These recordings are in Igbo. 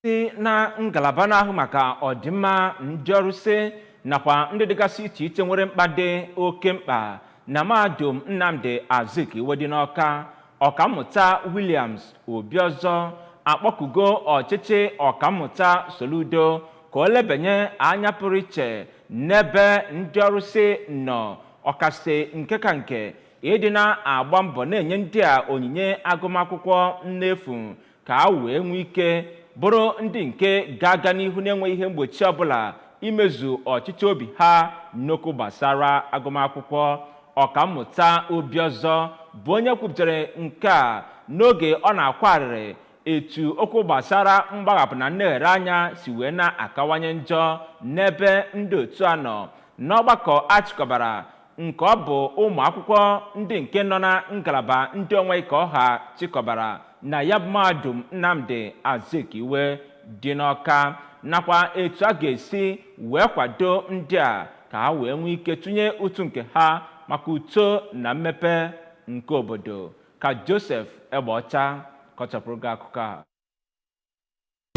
Si na ngalaba na-ahụ maka ọdịmma ndị ọrụsị nakwa ndị dịgasị iche iche nwere mkpa dị oke mkpa na Mahadum Nnamdi Azikiwe dị n'Ọka, Ọkammụta Williams Obiọzọ, akpọkugo ọchịchị Ọkammụta Soludo ka o lebanye anya pụrụ iche n'ebe ndị ọrụsị nọ, ọkasị nke ka nke ịdị na-agba mbọ na-enye ndị a onyinye agụmakwụkwọ n'efu, ka a wee nwee ike bụrụ ndị nke ga-aga n'ihu na-enweghị ihe mgbochi ọbụla imezu ọchịchọ obi ha n'okwu gbasara agụmakwụkwọ. Ọkammụta Obiọzọ bụ onye kwupụtara nke a n'oge ọ na-akwa arịrị etu okwu gbasara mgbaghapụ na nleghere anya si wee na-akawanye njọ n'ebe ndị otu a nọ, n'ọgbakọ achịkọbara nke ọ bụ ụmụ akwụkwọ ndị nke nọ na ngalaba ndị onwe ka ọha chịkọbara na ya bụ Mahadum Nnamdi Azikiwe dị n'Ọka, nakwa etu a ga-esi wee kwado ndị a ka ha wee nwee ike tụnye ụtụ nke ha maka uto na mmepe nke obodo. Ka Joseph Egbeọcha kọchapụrụ gị akụkọ a.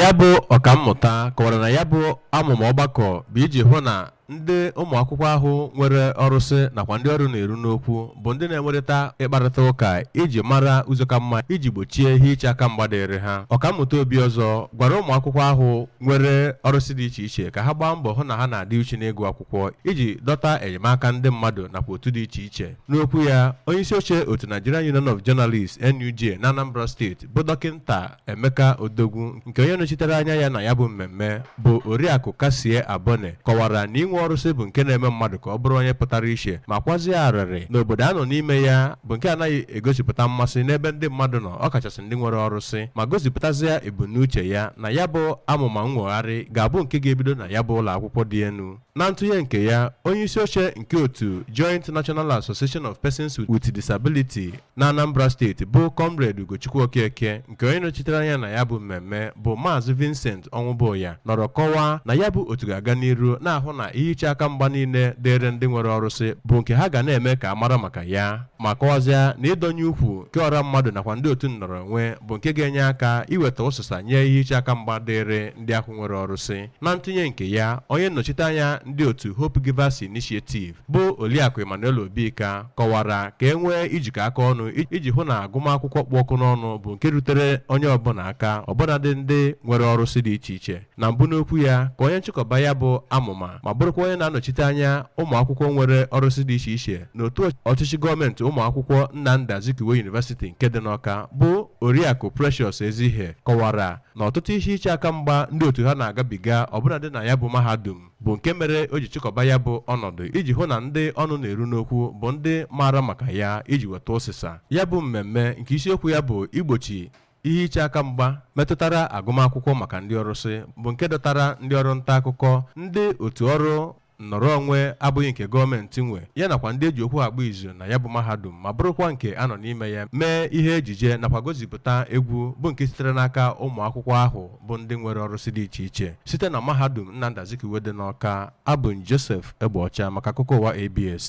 Ya bụ ọkammụta kọwara na ya bụ amụma ọgbakọ bụ iji hụ na ndị ụmụ akwụkwọ ahụ nwere ọrụsị nakwa ndị ọrụ na-eru n'okwu bụ ndị na-enwerịta ịkparịta ụka iji mara ụzọ ka mma iji gbochie ihe iche aka mgba dịrị ha. Ọkammụta Obiọzọ gwara ụmụ akwụkwọ ahụ nwere ọrụsị dị iche iche ka ha gbaa mbọ hụ na ha na-adị uchu n'ịgụ akwụkwọ iji dọta enyemaka ndị mmadụ nakwa otu dị iche iche. N'okwu ya, onye isi oche otu Nigerian Union of Journalists, NUJ, na Anambra Steeti bụ Dọkịnta Emeka Odogwu, nke onye nọchitere anya ya na ya bụ mmemme bụ Oriakụ Kasie Abone, kọwara na inwe ọrụsị bụ nke na-eme mmadụ ka ọ bụrụ onye pụtara iche, ma kwazie arịrị na obodo a nọ n'ime ya bụ nke anaghị egosipụta mmasị n'ebe ndị mmadụ nọ, ọkachasị ndị nwere ọrụsị, ma gosipụtazie ebumnuche ya na ya bụ amụma nwogharị ga-abụ nke ga-ebido na ya bụ ụlọ akwụkwọ dị elu. Na ntụnye nke ya, onye isi oche nke otu Joint National Association of Persons with Disability na Anambra Steeti bụ Comrade Ugochukwu Okeke, nke onye nọchitere anya na ya bụ mmemme bụ Maazị Vincent Ọnwụbụya, nọrọ kọwaa na ya bụ otu ga-aga n'iru na-ahụ na ihe iche aka mgba niile dịrị ndị nwere ọrụsị bụ nke ha ga na-eme ka a mara maka ya, ma kọwazịa na ịdọnye ukwu nke ọra mmadụ nakwa ndị otu nnọrọ onwe bụ nke ga-enye aka iweta ụsụsa nye ihe iche aka mgba dịrị ndị ahụ nwere ọrụsị. Na ntụnye nke ya, onye nnọchite anya ndị otu Hope Givers Initiative bụ Oliakụ Emmanuel Obika kọwara ka e nwee ijikọ aka ọnụ iji hụ na agụmakwụkwọ kpụ ọkụ n'ọnụ bụ nke rutere onye ọbụla aka, ọbụnadị ndị nwere ọrụsị dị iche iche. Na mbụ n'okwu ya, ka onye nchịkọba ya bụ amụma ma bụrụkwa onye na-anọchite anya ụmụ akwụkwọ nwere ọrụsị dị iche iche n'otu ọchịchị gọọmenti ụmụ akwụkwọ Nnamdi Azikiwe University nke dị n'Ọka bụ Oriakụ Precious Ezihe, kọwara na ọtụtụ ihe iche aka mgba ndị otu ha na-agabiga, ọbụnadị na ya bụ mahadum, bụ nke mere o ji chịkọba ya bụ ọnọdụ iji hụ na ndị ọnụ na-eru n'okwu bụ ndị maara maka ya iji weta ụsịsa. Ya bụ mmemme nke isiokwu ya bụ igbochi ihe iche aka mgba metụtara agụmakwụkwọ maka ndị ọrụsị bụ nke dọtara ndị ọrụ nta akụkọ, ndị otu ọrụ nnọrọ onwe abụghị nke gọọmenti nwe ya, nakwa ndị eji okwu agba izu na ya bụ mahadum, ma bụrụkwa nke a nọ n'ime ya mee ihe ejije nakwa gosipụta egwu bụ nke sitere n'aka ụmụ akwụkwọ ahụ bụ ndị nwere ọrụsị dị iche iche. Site na Mahadum Nnamdi Azikiwe dị n'Ọka, abụ m Joseph Egbeọcha maka akụkọ ụwa ABS.